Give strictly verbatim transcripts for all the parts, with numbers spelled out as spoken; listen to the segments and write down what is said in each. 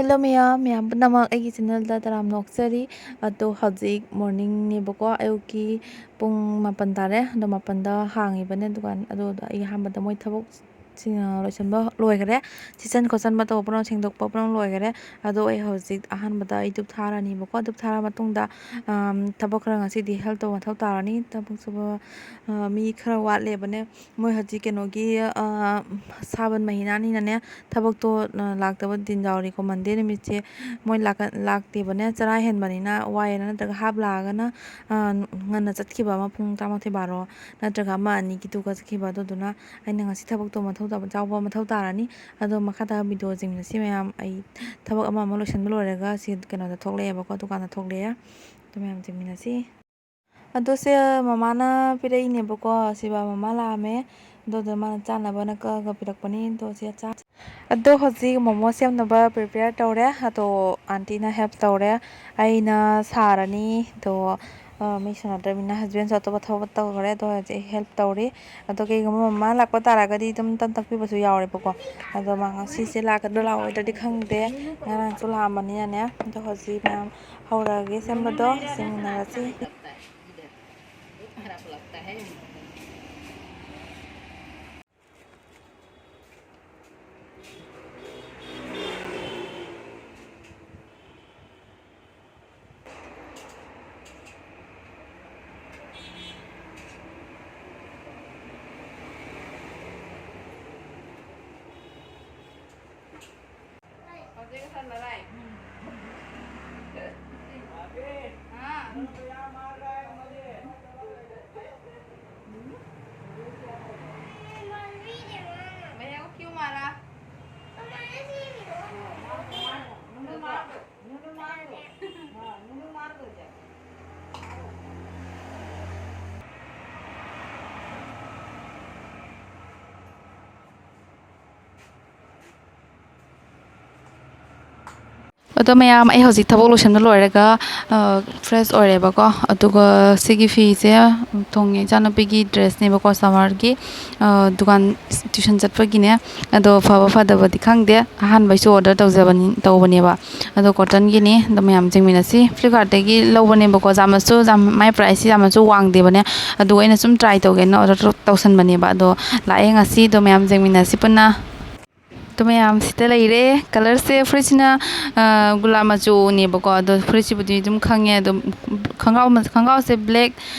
Hello ꯃꯌꯥꯝ, ꯃꯌꯥꯝ ꯄꯨꯝꯅꯃꯛ ꯑꯩꯒꯤ channelꯗ ꯇꯔꯥꯝꯅ ꯑꯣꯛꯆꯔꯤ꯫ ꯑꯗꯣ ꯍꯧꯖꯤꯛ morningꯅꯦꯕꯀꯣ, ꯑꯌꯨꯛꯀꯤ ꯄꯨꯡ ꯃꯥꯄꯟ ꯇꯥꯔꯦ꯫ ꯑꯗꯣ ꯃꯥꯄꯟꯗ ꯍꯥꯡꯉꯤꯕꯅꯦ ꯗꯨꯀꯥꯟ꯫ ꯑꯗꯣ ꯑꯩ ꯑꯍꯥꯟꯕꯗ ꯃꯣꯏ ꯊꯕꯛ ꯁꯤ-, ꯂꯣꯏꯁꯤꯟꯕ ꯂꯣꯏꯈꯔꯦ꯫ ꯁꯤꯠꯆꯟ ꯈꯣꯠꯆꯟꯕ ꯇꯧꯕ ꯄꯨꯝꯅꯃꯛ, ꯁꯦꯡꯗꯣꯛꯄ ꯄꯨꯝꯅꯃꯛ ꯂꯣꯏꯈꯔꯦ꯫ ꯑꯗꯣ ꯑꯩ ꯍꯧꯖꯤꯛ ꯑꯍꯥꯟꯕꯗ ꯑꯩ ꯙꯨꯞ ꯊꯥꯔꯅꯤꯕꯀꯣ꯫ ꯙꯨꯞ ꯊꯥꯔ ꯃꯇꯨꯡꯗ, ꯑꯝ, ꯊꯕꯛ ꯈꯔ ꯉꯁꯤꯗꯤ help ꯇꯧꯕ ꯃꯊꯧ ꯇꯥꯔꯅꯤ꯫ ꯊꯕꯛ ꯁꯨꯕ, ꯑ, ꯃꯤ ꯈꯔ ꯋꯥꯠꯂꯦꯕꯅꯦ꯫ ꯃꯣꯏ ꯍꯧꯖꯤꯛ ꯀꯩꯅꯣꯒꯤ, ꯑ, ꯁꯥꯕꯟ ꯃꯍꯤꯅꯥꯅꯤꯅꯅꯦ, ꯊꯕꯛꯇꯣ, ꯑ, ꯂꯥꯛꯇꯕ ꯗꯤꯟ ꯌꯥꯎꯔꯤꯀꯣ꯫ Monday ꯅꯨꯃꯤꯠꯁꯦ ꯃꯣꯏ ꯂꯥꯛꯀ-, ꯂꯥꯛꯇꯦꯕꯅꯦ, ꯆꯔꯥ ꯍꯦꯟꯕꯅꯤꯅ ꯋꯥꯏꯌꯦꯅ, ꯅꯠꯇ꯭ꯔꯒ half ꯂꯥꯛꯑꯒꯅ, ꯑ, ꯉꯟꯅ ꯆꯠꯈꯤꯕ ꯑꯃ ꯄꯨꯡ ꯇꯔꯥꯃꯥꯊꯣꯏ ꯕꯥꯔꯣ, ꯅꯠꯇ꯭ꯔꯒ ꯑꯃ ꯑꯅꯤꯒꯤꯗꯨꯒ ꯆꯠꯈꯤꯕ꯫ ꯑꯗꯨꯗꯨꯅ ꯑꯩꯅ ꯉꯁꯤ ꯊꯕꯛꯇꯣ ꯃꯊꯧ ꯇꯥꯕ, ꯌꯥꯎꯕ ꯃꯊꯧ ꯇꯥꯔꯅꯤ꯫ ꯑꯗꯣ ꯃꯈꯥ ꯇꯥꯕ video ꯌꯦꯡꯃꯤꯟꯅꯁꯤ ꯃꯌꯥꯝ꯫ ꯑꯩ ꯊꯕꯛ ꯑꯃ ꯑꯃ ꯂꯣꯏꯁꯤꯟꯕ ꯂꯣꯏꯔꯒ ꯁꯤ ꯀꯩꯅꯣꯗ ꯊꯣꯛꯂꯛꯑꯦꯕꯀꯣ, ꯗꯨꯀꯥꯟꯗ ꯊꯣꯛꯂꯛꯑꯦ꯫ ꯑꯗꯨ ꯃꯌꯥꯝ ꯌꯦꯡꯃꯤꯟꯅꯁꯤ꯫ ꯑꯗꯣ ꯁꯦ ꯃꯃꯥꯅ ꯄꯤꯔꯛꯏꯅꯦꯕꯀꯣ, ꯁꯤꯕ ꯃꯃꯥ ꯂꯥꯛꯑꯝꯃꯦ꯫ ꯑꯗꯨꯗꯣ ꯃꯥꯅ ꯆꯥꯅꯕꯅ ꯀꯛꯑꯒ ꯄꯤꯔꯛꯄꯅꯤ꯫ ꯑꯗꯣ ꯁꯤ ꯆꯥ-, ꯑꯗꯣ ꯍꯧꯖꯤꯛ ꯃꯣꯃꯣ ꯁꯦꯝꯅꯕ prepare ꯇꯧꯔꯦ꯫ ꯑꯗꯣ auntyꯅ help ꯇꯧꯔꯦ꯫ ꯑꯩꯅ ꯁꯥꯔꯅꯤ꯫ ꯑꯗꯣ, ꯑ, ꯃꯤ ꯁꯨꯅꯗ꯭ꯔꯕꯅꯤꯅ husbandꯁꯨ ꯑꯇꯣꯞꯄ ꯊꯕꯛ ꯇꯧꯈ꯭ꯔꯦ꯫ ꯑꯗꯣ ꯍꯧꯖꯤꯛ ꯑꯩ help ꯇꯧꯔꯤ꯫ ꯑꯗꯣ ꯀꯩꯒꯨꯝꯕ ꯃꯃꯥ ꯂꯥꯛꯄ ꯇꯥꯔꯒꯗꯤ ꯑꯗꯨꯝ ꯇꯟ ꯇꯛꯄꯤꯕꯁꯨ ꯌꯥꯎꯔꯦꯕꯀꯣ꯫ ꯑꯗꯣ ꯃꯥ ꯉꯁꯤꯁꯦ ꯂꯥꯛꯀꯗ꯭ꯔꯥ ꯂꯥꯛꯑꯣꯏꯗ꯭ꯔꯗꯤ ꯈꯪꯗꯦ꯫ ꯉꯔꯥꯡꯁꯨ ꯂꯥꯛꯑꯝꯕꯅꯤꯅꯅꯦ꯫ ꯑꯗꯣ ꯍꯧꯖꯤꯛ ꯃꯌꯥꯝ ꯍꯧꯔꯒꯦ ꯁꯦꯝꯕꯗꯣ꯫ ꯌꯦꯡꯃꯤꯟꯅꯔꯁꯤ꯫ भैया को क्यों मारा? ꯑꯗꯣ ꯃꯌꯥꯝ, ꯑꯩ ꯍꯧꯖꯤꯛ ꯊꯕꯛ ꯂꯣꯏꯁꯟꯕ ꯂꯣꯏꯔꯒ, ꯑ, fresh ꯑꯣꯏꯔꯦꯕꯀꯣ꯫ ꯑꯗꯨꯒ ꯁꯤꯒꯤ ꯐꯤꯁꯦ ꯊꯣꯡꯉꯦ ꯏꯆꯥꯅꯨꯄꯤꯒꯤ dressꯅꯦꯕꯀꯣ, summerꯒꯤ꯫ ꯑ, ꯗꯨꯀꯥꯟ, tuition ꯆꯠꯄꯒꯤꯅꯦ꯫ ꯑꯗꯣ ꯐꯕ ꯐꯗꯕꯗꯤ ꯈꯪꯗꯦ, ꯑꯍꯥꯟꯕꯩꯁꯨ order ꯇꯧꯖꯕꯅꯤ, ꯇꯧꯕꯅꯦꯕ꯫ ꯑꯗꯣ cottonꯒꯤꯅꯤ꯫ ꯑꯗꯣ ꯃꯌꯥꯝ ꯌꯦꯡꯃꯤꯟꯅꯁꯤ꯫ Flipkartꯇꯒꯤ ꯂꯧꯕꯅꯦꯕꯀꯣ, ꯌꯥꯝꯅꯁꯨ, ꯌꯥꯝ, ꯃꯥꯏ priceꯁꯤ ꯌꯥꯝꯅꯁꯨ ꯋꯥꯡꯗꯦꯕꯅꯦ꯫ ꯑꯗꯨꯒ ꯑꯩꯅ ꯁꯨꯝ try ꯇꯧꯒꯦꯅ order ꯇꯧꯁꯟꯕꯅꯦꯕ꯫ ꯑꯗꯣ ꯂꯥꯛꯑꯦ ꯉꯁꯤ꯫ ꯑꯗꯣ ꯃꯌꯥꯝ ꯌꯦꯡꯃꯤꯟꯅꯁꯤ ꯄꯨꯟꯅ꯫ ꯑꯗꯣ ꯃꯌꯥꯝ, ꯁꯤꯗ ꯂꯩꯔꯦ꯫ Colourꯁꯦ, ꯐꯨꯔꯤꯠꯁꯤꯅ, ꯑ, ꯒꯨꯂꯥꯞ ꯃꯆꯨꯅꯦꯕꯀꯣ꯫ ꯑꯗꯣ ꯐꯨꯔꯤꯠꯁꯤꯕꯨꯗꯤ ꯑꯗꯨꯝ ꯈꯪꯉꯦ꯫ ꯑꯗꯨꯝ ꯈꯣꯡꯒ꯭ꯔꯥꯎ ꯃ-, ꯈꯣꯡꯒ꯭ꯔꯥꯎꯁꯦ black,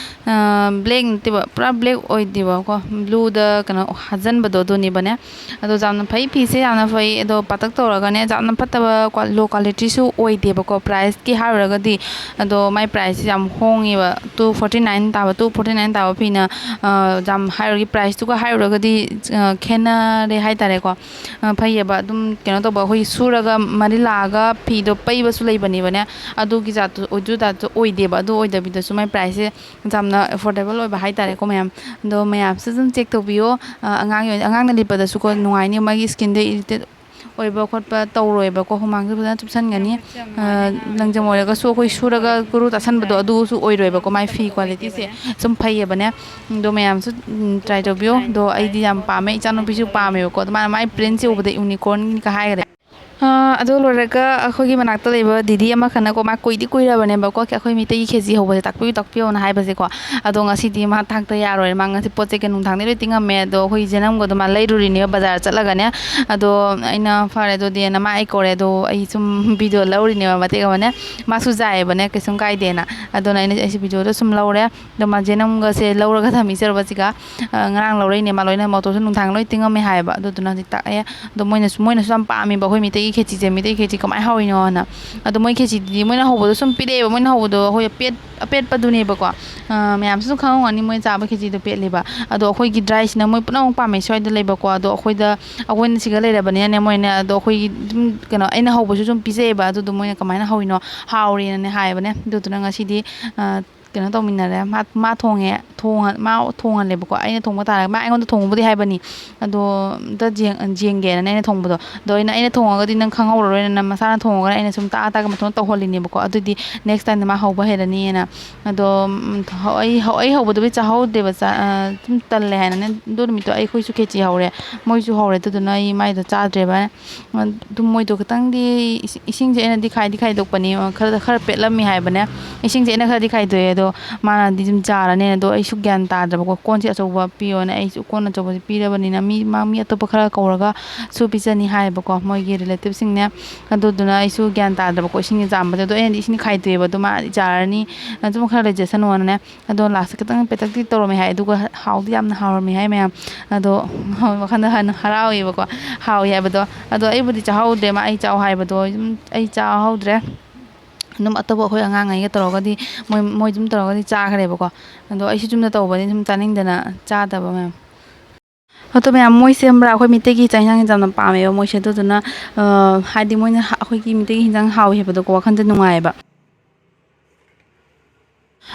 ꯑ, black ꯅꯠꯇꯦꯕ, ꯄꯨꯔꯥ black ꯑꯣꯏꯗꯦꯕꯀꯣ, blueꯗ ꯀꯩꯅꯣ ꯍꯥꯖꯟꯕꯗꯣ ꯑꯗꯨꯅꯦꯕꯅꯦ꯫ ꯑꯗꯣ ꯌꯥꯝꯅ ꯐꯩ, ꯐꯤꯁꯦ ꯌꯥꯝꯅ ꯐꯩ꯫ ꯑꯗꯣ ꯄꯥꯇꯛ ꯇꯧꯔꯒꯅꯦ, ꯌꯥꯝꯅ ꯐꯠꯇꯕ ꯀ꯭ꯋꯥ-, low qualityꯁꯨ ꯑꯣꯏꯗꯦꯕꯀꯣ꯫ Priceꯀꯤ ꯍꯥꯏꯔꯨꯔꯒꯗꯤ, ꯑꯗꯣ ꯃꯥꯏ priceꯁꯦ ꯌꯥꯝ ꯍꯣꯡꯉꯦꯕ, two forty nine ꯇꯥꯕ, two forty nine ꯇꯥꯕ ꯐꯤꯅ, ꯑ, ꯌꯥꯝ ꯍꯥꯏꯔꯨꯔꯒ, priceꯇꯨꯒ ꯍꯥꯏꯔꯨꯔꯒꯗꯤ, ꯑ, ꯈꯦꯠꯅꯔꯦ ꯍꯥꯏꯇꯥꯔꯦꯀꯣ꯫ ꯑ, ꯐꯩꯌꯦꯕ꯫ ꯑꯗꯨꯝ ꯀꯩꯅꯣ ꯇꯧꯕ, ꯑꯩꯈꯣꯏꯒꯤ ꯁꯨꯔꯒ ꯃꯔꯤꯜ ꯂꯥꯛꯑꯒ ꯐꯤꯗꯣ ꯄꯩꯕꯁꯨ ꯂꯩꯕꯅꯦꯕꯅꯦ꯫ ꯑꯗꯨꯒꯤ ꯖꯥꯠꯇꯨ, ꯑꯗꯨ ꯖꯥꯠꯇꯨ ꯑꯣꯏꯗꯦꯕ꯫ ꯑꯗꯨ ꯑꯣꯏꯗꯕꯤꯗꯁꯨ ꯃꯥꯏ priceꯁꯦ ꯌꯥꯝꯅ affordable ꯑꯣꯏꯕ ꯍꯥꯏꯇꯥꯔꯦꯀꯣ ꯃꯌꯥꯝ꯫ ꯑꯗꯣ ꯃꯌꯥꯝꯁꯨ ꯑꯗꯨꯝ check ꯇꯧꯕꯤꯌꯣ꯫ ꯑ, ꯑꯉꯥꯡꯒꯤ ꯑꯣꯏꯅ, ꯑꯉꯥꯡꯅ ꯂꯤꯠꯄꯗꯁꯨꯀꯣ ꯅꯨꯡꯉꯥꯏꯅꯤ, ꯃꯥꯒꯤ skinꯗ irritate ꯑꯣꯏꯕ ꯈꯣꯠꯄ ꯇꯧꯔꯣꯏꯕꯀꯣ, ꯍꯨꯃꯥꯡꯁꯨ ꯐꯖꯅ ꯆꯨꯞꯁꯟꯒꯅꯤ꯫ ꯑ, ꯂꯪꯖꯝ ꯑꯣꯏꯔꯒꯁꯨ ꯑꯩꯈꯣꯏ ꯁꯨꯔꯒ ꯀꯨꯔꯨ ꯇꯥꯁꯟꯕꯗꯣ ꯑꯗꯨꯁꯨ ꯑꯣꯏꯔꯣꯏꯕꯀꯣ, ꯃꯥꯏ ꯐꯤ qualityꯁꯦ ꯁꯨꯝ ꯐꯩꯌꯦꯕꯅꯦ꯫ ꯑꯗꯣ ꯃꯌꯥꯝꯁꯨ, ꯎꯝ, try ꯇꯧꯕꯤꯌꯣ꯫ ꯑꯗꯣ ꯑꯩꯗꯤ ꯌꯥꯝ ꯄꯥꯝꯃꯦ, ꯏꯆꯥꯅꯨꯄꯤꯁꯨ ꯄꯥꯝꯃꯦꯕꯀꯣ꯫ ꯑꯗꯣ ꯃꯥꯅ ꯃꯥꯏ printꯁꯦ ꯎꯕꯗ unicornꯒ ꯍꯥꯏꯈꯔꯦ꯫ ꯑ, ꯑꯗꯨ ꯂꯣꯏꯔꯒ ꯑꯩꯈꯣꯏꯒꯤ ꯃꯅꯥꯛꯇ ꯂꯩꯕ ꯗꯤꯗꯤ ꯑꯃꯈꯛꯅꯀꯣ, ꯃꯥ ꯀꯨꯏꯗꯤ ꯀꯨꯏꯔꯕꯅꯦꯕꯀꯣ, ꯑꯩꯈꯣꯏ ꯃꯤꯇꯩꯒꯤ ꯈꯦꯆꯤ ꯍꯧꯕꯁꯦ ꯇꯥꯛꯄꯤꯌꯨ, ꯇꯥꯛꯄꯤꯌꯣꯅ ꯍꯥꯏꯕꯁꯦꯀꯣ꯫ ꯑꯗꯣ ꯉꯁꯤꯗꯤ ꯃꯥ ꯊꯥꯛꯇ ꯌꯥꯔꯣꯏ꯫ ꯃꯥ ꯉꯁꯤ ꯄꯣꯠ ꯆꯩ ꯀꯩ ꯅꯨꯡꯊꯥꯡꯗꯤ ꯂꯣꯏ ꯇꯤꯡꯉꯝꯃꯦ꯫ ꯑꯗꯣ ꯑꯩꯈꯣꯏ ꯖꯦꯅꯝꯒꯗꯣ ꯃꯥ ꯂꯩꯔꯨꯔꯤꯅꯦꯕ ꯕꯖꯥꯔ ꯆꯠꯂꯒꯅꯦ꯫ ꯑꯗꯣ ꯑꯩꯅ, "ꯐꯔꯦ ꯑꯗꯨꯗꯤꯅ" ꯃꯥ ꯑꯩ ꯀꯧꯔꯦ꯫ ꯑꯗꯣ ꯑꯩ ꯁꯨꯝ video ꯂꯧꯔꯤꯅꯦꯕ ꯃꯇꯦꯛ ꯑꯃꯅꯦ꯫ ꯃꯥꯁꯨ ꯌꯥꯏꯌꯦꯕꯅꯦ, ꯀꯩꯁꯨꯝ ꯀꯥꯏꯗꯦꯅ꯫ ꯑꯗꯨꯅ ꯑꯩꯅ, ꯑꯩꯁꯨ videoꯗꯣ ꯁꯨꯝ ꯂꯧꯔꯦ꯫ ꯑꯗꯣ ꯃꯥ ꯖꯦꯅꯝꯒꯁꯦ ꯂꯧꯔꯒ ꯊꯝꯃꯤ ꯆꯠꯂꯨꯕꯁꯤꯒ, ꯑ, ꯉꯔꯥꯡ ꯂꯧꯔꯛꯏꯅꯦ꯫ ꯃꯥ ꯂꯣꯏꯅ ꯃꯣꯇꯣꯔꯁꯨ ꯅꯨꯡꯗꯥꯡ ꯂꯣꯏ ꯇꯤꯡꯉꯝꯃꯦ ꯍꯥꯏꯌꯦꯕ꯫ ꯑꯗꯨꯗꯨꯅ ꯍꯧꯖꯤꯛ ꯇꯥꯛꯑꯦ꯫ ꯑꯗꯣ ꯃꯣꯏꯅꯁꯨ, ꯃꯣꯏꯅꯁꯨ ꯌꯥꯝ ꯄꯥꯝꯃꯦꯕ ꯑꯩꯈꯣꯏ ꯃꯤꯇꯩꯒꯤ ꯈꯦꯆꯤꯁꯦ, ꯃꯤꯇꯩ ꯈꯦꯆꯤ ꯀꯃꯥꯏꯅ ꯍꯧꯔꯤꯅꯣꯅ꯫ ꯑꯗꯣ ꯃꯣꯏ ꯈꯦꯆꯤꯗꯨꯗꯤ ꯃꯣꯏꯅ ꯍꯧꯕꯗꯣ ꯁꯨꯝ ꯄꯤꯔꯛꯑꯦꯕ, ꯃꯣꯏꯅ ꯍꯧꯕꯗꯣ ꯑꯩꯈꯣꯏ ꯑꯄꯦꯠ-, ꯑꯄꯦꯠꯄꯗꯨꯅꯦꯕꯀꯣ꯫ ꯑ, ꯃꯌꯥꯝꯁꯨ ꯑꯗꯨꯝ ꯈꯪꯉꯝꯒꯅꯤ ꯃꯣꯏ ꯆꯥꯕ ꯈꯦꯆꯤꯗꯣ ꯄꯦꯠꯂꯦꯕ꯫ ꯑꯗꯣ ꯑꯩꯈꯣꯏꯒꯤ dryꯁꯤꯅ ꯃꯣꯏ ꯄꯨꯝꯅꯃꯛ ꯄꯥꯝꯃꯦ ꯁ꯭ꯋꯥꯏꯗ ꯂꯩꯕꯀꯣ꯫ ꯑꯗꯣ ꯑꯩꯈꯣꯏꯗ, ꯑꯩꯈꯣꯏꯅ ꯁꯤꯒ ꯂꯩꯔꯕꯅꯤꯅꯅꯦ, ꯃꯣꯏꯅ, ꯑꯗꯣ ꯑꯩꯈꯣꯏꯒꯤ ꯑꯗꯨꯝ ꯀꯩꯅꯣ, ꯑꯩꯅ ꯍꯧꯕꯁꯨ ꯁꯨꯝ ꯄꯤꯖꯩꯑꯕ꯫ ꯑꯗꯨꯗꯣ ꯃꯣꯏꯅ ꯀꯃꯥꯏꯅ ꯍꯧꯔꯤꯅꯣ, ꯍꯥꯎꯔꯦꯅꯅꯦ ꯍꯥꯏꯌꯦꯕꯅꯦ꯫ ꯑꯗꯨꯗꯨꯅ ꯉꯁꯤꯗꯤ, ꯑ, ꯀꯩꯅꯣ ꯇꯧꯃꯤꯟꯅꯔꯦ꯫ ꯃꯥ, ꯃꯥ ꯊꯣꯡꯉꯦ, ꯊꯣꯡꯉ-, ꯃꯥ ꯊꯣꯡꯍꯜꯂꯦꯕꯀꯣ꯫ ꯑꯩꯅ ꯊꯣꯡꯕ ꯇꯥꯔꯒ, ꯃꯥ ꯑꯩꯉꯣꯟꯗ ꯊꯣꯡꯕꯕꯨꯗꯤ ꯍꯥꯏꯕꯅꯤ, ꯑꯗꯣ ꯑꯝꯇ ꯌꯦꯡ-, ꯌꯦꯡꯒꯦꯅꯅꯦ ꯑꯩꯅ ꯊꯣꯡꯕꯗꯣ꯫ ꯑꯗꯣ ꯑꯩꯅ, "ꯑꯩꯅ ꯊꯣꯡꯉꯒꯗꯤ ꯅꯪ ꯈꯪꯍꯧꯔꯔꯣꯏꯅ, ꯅꯪ ꯃꯁꯥꯅ ꯊꯣꯡꯉꯒꯅ ꯑꯩꯅ ꯁꯨꯝ ꯇꯥꯛꯑ ꯇꯥꯛꯑꯒ ꯃꯇꯣꯟꯗ ꯇꯧꯍꯜꯂꯤꯅꯦꯕꯀꯣ꯫ ꯑꯗꯨꯗꯤ next time ꯗ ꯃꯥ ꯍꯧꯕ ꯍꯩꯔꯅꯤꯅ"꯫ ꯑꯗꯣ, ꯎꯝ, ꯍꯧ-, ꯑꯩ ꯍꯧ-, ꯑꯩ ꯍꯧꯕꯗꯨꯕꯨꯗꯤ ꯆꯥꯍꯧꯗꯦꯕ, ꯆꯥ-, ꯑ, ꯁꯨꯝ ꯇꯜꯂꯦ ꯍꯥꯏꯅꯅꯦ꯫ ꯑꯗꯨ ꯅꯨꯃꯤꯠꯇꯣ ꯑꯩꯈꯣꯏꯁꯨ ꯈꯦꯆꯤ ꯍꯧꯔꯦ, ꯃꯣꯏꯁꯨ ꯍꯧꯔꯦ, ꯑꯗꯨꯗꯨꯅ ꯑꯩ ꯃꯥꯏꯗꯣ ꯆꯥꯗ꯭ꯔꯦꯕ꯫ ꯑꯗꯨꯝ ꯃꯣꯏꯗꯣ ꯈꯤꯇꯪꯗꯤ ꯏꯁꯤ-, ꯏꯁꯤꯡꯁꯦ ꯑꯩꯅꯗꯤ ꯈꯥꯏꯗꯤ ꯈꯥꯏꯗꯣꯛꯄꯅꯦ, ꯈꯔ, ꯈꯔ ꯄꯦꯠꯂꯝꯃꯤ ꯍꯥꯏꯕꯅꯦ꯫ ꯏꯁꯤꯡꯁꯦ ꯑꯩꯅ ꯈꯔꯗꯤ ꯈꯥꯏꯗꯣꯛꯑꯦ, ꯑꯗꯣ ꯃꯥꯅꯗꯤ ꯑꯗꯨꯝ ꯌꯥꯔꯅꯤ꯫ ꯑꯗꯣ ꯑꯩꯁꯨ ꯒ꯭ꯌꯥꯟ ꯇꯥꯗ꯭ꯔꯕꯀꯣ, ꯀꯣꯟꯁꯦ ꯑꯆꯧꯕ ꯄꯤꯌꯣꯅ ꯑꯩꯁꯨ ꯀꯣꯟ ꯑꯆꯧꯕꯁꯦ ꯄꯤꯔꯕꯅꯤꯅ, ꯃꯤ, ꯃꯥ, ꯃꯤ ꯑꯇꯣꯞꯄ ꯈꯔ ꯀꯧꯔꯒꯁꯨ ꯄꯤꯖꯅꯤ ꯍꯥꯏꯌꯦꯕꯀꯣ, ꯃꯣꯏꯒꯤ ꯔꯤꯂꯦꯇꯤꯚꯁꯤꯡꯅꯦ꯫ ꯑꯗꯨꯗꯨꯅ ꯑꯩꯁꯨ ꯒ꯭ꯌꯥꯟ ꯇꯥꯗ꯭ꯔꯕꯀꯣ, ꯏꯁꯤꯡꯁꯦ ꯆꯥꯝꯕꯁꯦ꯫ ꯑꯗꯣ ꯑꯩꯅꯗꯤ ꯏꯁꯤꯡ ꯈꯥꯏꯗꯣꯛꯑꯦꯕ, ꯑꯗꯣ ꯃꯥ ꯌꯥꯔꯅꯤ, ꯑꯗꯨꯝ ꯈꯔ ꯂꯩꯖꯁꯅꯨꯅꯅꯦ꯫ ꯑꯗꯣ ꯂꯥꯁꯇ ꯈꯤꯇꯪ ꯄꯦꯇꯛꯇꯤ ꯇꯧꯔꯝꯃꯦ ꯍꯥꯏ, ꯑꯗꯨꯒ ꯍꯥꯎꯗꯤ ꯌꯥꯝꯅ ꯍꯥꯎꯔꯝꯃꯦ ꯍꯥꯏ ꯃꯌꯥꯝ꯫ ꯑꯗꯣ ꯋꯥꯈꯜꯗ ꯍꯟꯅ ꯍꯔꯥꯎꯋꯦꯕꯀꯣ, ꯍꯥꯎꯋꯦ ꯍꯥꯏꯕꯗꯣ꯫ ꯑꯗꯣ ꯑꯩꯕꯨꯗꯤ ꯆꯥꯍꯧꯗ꯭ꯔꯦ, ꯃꯥ ꯑꯩ ꯆꯥꯎ ꯍꯥꯏꯕꯗꯣ ꯑꯗꯨꯝ ꯑꯩ ꯆꯥꯍꯧꯗ꯭ꯔꯦ꯫ ꯑꯗꯨꯝ ꯑꯇꯣꯞꯄ ꯑꯩꯈꯣꯏ ꯑꯉꯥꯡꯉꯩꯒ ꯇꯧꯔꯒꯗꯤ, ꯃꯣꯏ, ꯃꯣꯏ ꯑꯗꯨꯝ ꯇꯧꯔꯒꯗꯤ ꯆꯥꯈ꯭ꯔꯦꯕꯀꯣ꯫ ꯑꯗꯣ ꯑꯩꯁꯨ ꯆꯨꯝꯅ ꯇꯧꯕꯅꯤ, ꯁꯨꯝ ꯆꯥꯅꯤꯡꯗꯅ ꯆꯥꯗꯕ ꯃꯌꯥꯝ꯫ ꯑꯗꯣ ꯃꯌꯥꯝ, ꯃꯣꯏꯁꯦ ꯈꯪꯕ꯭ꯔꯥ, ꯑꯩꯈꯣꯏ ꯃꯩꯇꯩꯒꯤ ꯆꯥꯛ ꯏꯟꯁꯥꯡꯁꯦ ꯌꯥꯝꯅ ꯄꯥꯝꯃꯦꯕ ꯃꯣꯏꯁꯦ꯫ ꯑꯗꯨꯗꯨꯅ, ꯑ, ꯍꯥꯏꯗꯤ ꯃꯣꯏꯅ ꯍ-, ꯑꯩꯈꯣꯏꯒꯤ ꯃꯩꯇꯩꯒꯤ ꯏꯟꯁꯥꯡ ꯍꯥꯎꯋꯦ ꯍꯥꯏꯕꯗꯣꯀꯣ, ꯋꯥꯈꯜꯁꯦ ꯅꯨꯡꯉꯥꯏꯌꯦꯕ꯫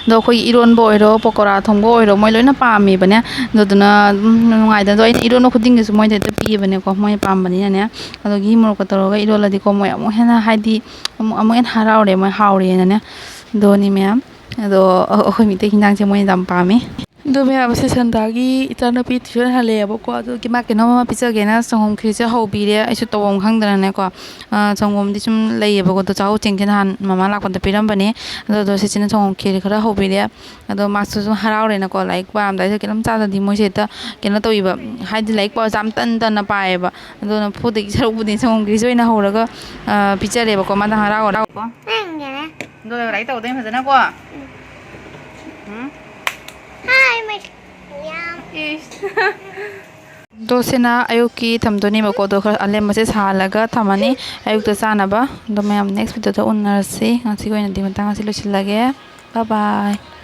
ꯑꯗꯣ ꯑꯩꯈꯣꯏꯒꯤ ꯏꯔꯣꯟꯕ ꯑꯣꯏꯔꯣ, ꯄꯀꯣꯔꯥ ꯊꯣꯡꯕ ꯑꯣꯏꯔꯣ, ꯃꯣꯏ ꯂꯣꯏꯅ ꯄꯥꯝꯃꯦꯕꯅꯦ꯫ ꯑꯗꯨꯗꯨꯅ ꯑꯗꯨꯝ ꯅꯨꯡꯉꯥꯏꯗꯅ, ꯑꯗꯣ ꯑꯩꯅ ꯏꯔꯣꯟꯕ ꯈꯨꯗꯤꯡꯒꯤꯁꯨ ꯃꯣꯏꯗ ꯍꯦꯛꯇ ꯄꯤꯌꯦꯕꯅꯦꯀꯣ, ꯃꯣꯏꯅ ꯄꯥꯝꯕꯅꯤꯅꯅꯦ꯫ ꯑꯗꯣ ꯘꯤ ꯃꯣꯔꯣꯛꯀ ꯇꯧꯔꯒ ꯏꯔꯣꯜꯂꯗꯤꯀꯣ, ꯃꯣꯏ ꯑꯃꯨꯛ ꯍꯦꯟꯅ, ꯍꯥꯏꯗꯤ, ꯑꯃꯨꯛ, ꯑꯃꯨꯛ ꯍꯦꯟꯅ ꯍꯔꯥꯎꯔꯦ, ꯃꯣꯏ ꯍꯥꯎꯔꯦꯅꯅꯦ꯫ ꯑꯗꯨꯅꯤ ꯃꯌꯥꯝ꯫ ꯑꯗꯣ ꯑꯩꯈꯣꯏ ꯃꯩꯇꯩ ꯍꯤꯟꯖꯥꯡꯁꯦ ꯃꯣꯏꯅ ꯌꯥꯝ ꯄꯥꯝꯃꯤ꯫ ꯑꯗꯣ ꯃꯌꯥꯝ, ꯁꯤ ꯁꯟꯗꯥꯒꯤ ꯏꯆꯥꯅꯨꯄꯤ ꯇꯨꯏꯁꯟ ꯍꯜꯂꯛꯑꯦꯕꯀꯣ, ꯑꯗꯨꯒꯤ ꯃꯥ ꯀꯩꯅꯣꯝ ꯑꯃ ꯄꯤꯖꯒꯦꯅ ꯁꯪꯒꯣꯝ ꯈꯤꯔꯤꯁꯦ ꯍꯧꯕꯤꯔꯦ꯫ ꯑꯩꯁꯨ ꯇꯧꯐꯝ ꯈꯪꯗꯅꯅꯦꯀꯣ, ꯑ, ꯁꯪꯒꯣꯝꯗꯤ ꯁꯨꯝ ꯂꯩꯌꯦꯕꯀꯣ, ꯑꯗꯣ ꯆꯥꯛꯍꯧ ꯆꯦꯡꯁꯦ ꯅꯍꯥꯟ ꯃꯃꯥ ꯂꯥꯛꯄꯗ ꯄꯤꯔꯝꯕꯅꯦ꯫ ꯑꯗꯣ, ꯑꯗꯣ ꯁꯤꯁꯤꯅ ꯁꯪꯒꯣꯝ ꯈꯤꯔꯤ ꯈꯔ ꯍꯧꯕꯤꯔꯦ꯫ ꯑꯗꯣ ꯃꯥꯁꯨ ꯁꯨꯝ ꯍꯔꯥꯎꯔꯦꯅꯀꯣ, ꯂꯥꯏꯔꯤꯛ ꯄꯥꯔꯝꯗꯥꯏꯗ ꯀꯩꯅꯣꯝ ꯆꯥꯗ꯭ꯔꯗꯤ ꯃꯣꯏꯁꯦ ꯍꯦꯛꯇ ꯀꯩꯅꯣ ꯇꯧꯏꯕ, ꯍꯥꯏꯗꯤ ꯂꯥꯏꯔꯤꯛ ꯄꯥꯕꯁꯦ ꯌꯥꯝ ꯇꯟ ꯇꯟꯅ ꯄꯥꯏꯌꯦꯕ꯫ ꯑꯗꯨꯅ ꯐꯨꯗꯒꯤ ꯁꯔꯨꯛꯄꯨꯗꯤ ꯁꯪꯒꯣꯝ ꯈꯤꯔꯤꯁꯦ ꯑꯣꯏꯅ ꯍꯧꯔꯒ, ꯑ, ꯄꯤꯖꯔꯦꯕꯀꯣ꯫ ꯃꯥꯗ ꯍꯔꯥꯎ ꯍꯔꯥꯎꯀꯣ꯫ ꯑꯗꯣ ꯂꯥꯏꯔꯤꯛ ꯇꯧꯗꯣꯏꯅꯤ ꯐꯖꯅꯀꯣ꯫ ꯎꯝ? ꯏꯁ꯫ ꯑꯗꯣ ꯁꯤꯅ ꯑꯌꯨꯛꯀꯤ ꯊꯝꯗꯣꯏꯅꯦꯕꯀꯣ, ꯑꯗꯣ ꯈꯔ ꯑꯂꯦꯝꯕꯁꯦ ꯁꯥꯍꯜꯂꯒ ꯊꯝꯃꯅꯤ ꯑꯌꯨꯛꯇ ꯆꯥꯅꯕ꯫ ꯑꯗꯣ ꯃꯌꯥꯝ, next video ꯗ ꯎꯅꯔꯁꯤ꯫ ꯉꯁꯤꯒꯤ ꯑꯣꯏꯅꯗꯤ ꯃꯇꯥꯡ ꯑꯁꯤ ꯂꯣꯏꯁꯤꯜꯂꯒꯦ꯫ Bye bye꯫